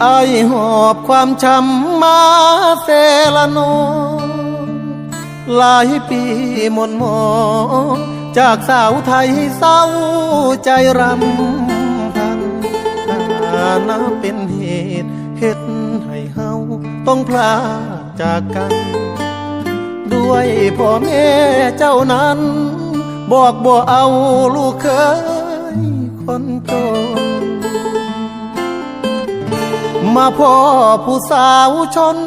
ອ້າຍຫອບຄວາມຊ້ຳມາເຊລະນອງ ຫຼາຍປີໝ່ນໝອງ ຈາກສາວໄທເສົ້າໃຈຣຳພັນ ຖານະເປັນເຫດເຮັດໃຫ້ເຮົາຕ້ອງພລາກຈາກກັນ ດ້ວຍພໍ່ແມ່ເຈົ້ານັ້ນ ບອກບໍ່ເອົາລູກເຂີຍຄົນຈົນ ມາພໍ້ຜູ້ສາວຊົນ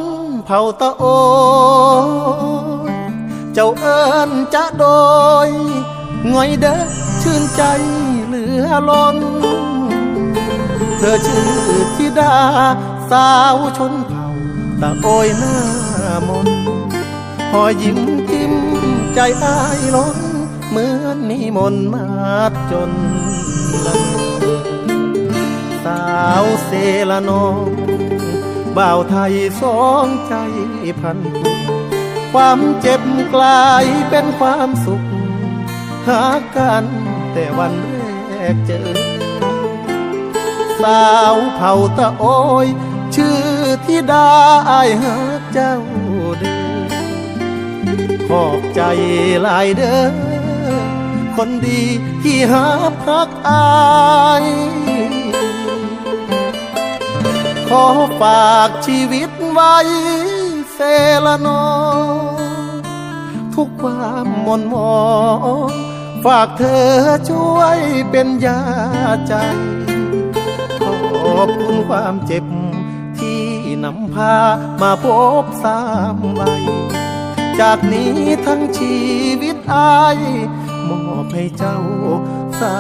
ເຜົ່າຕະໂອຍ ເຈົ້າເອີ້ນຈະໂດຍ ງ່ອຍເດີຊື່ນໃຈເຫຼືອລົ້ນ ເທີຊື່ທິດາສາວຊົນເຜົ່າຕະໂອຍໜ້າມົນ ຮອຍຍິ້ມຈິ້ມໃຈອ້າຍລົ້ນ ເໝືອນມີມົນມາດຈົນລະເມີ ສາວເຊລະນອງ ບ່າວໄທສອງໃຈພັນຜູກ ຄວາມເຈັບກາຍເປັນຄວາມສຸກ ຮັກກັນແຕ່ວັນແລກເຈີ ສາວເຜົ່າຕະໂອຍ ຊື່ທິດາ ອ້າຍຮັກເຈົ້າເດີ ຂອບໃຈຫຼາຍເດີ ຄົນດີທີ່ຮັບຮັກອ້າຍ ຂໍຝາກຊີວິດໄວ້ເຊລະນອງ ທຸກຄວາມໝ່ນໝອງ ຝາກເທີຊ່ວຍເປັນຢາໃຈ ຂອບຄຸນຄວາມເຈັບທີ່ນຳພາມາພົບຊ້ຳໄວ້ ຈາກນີ້ທັງຊີວິດອ້າຍ ມອບໃຫ້ເຈົ້າສາ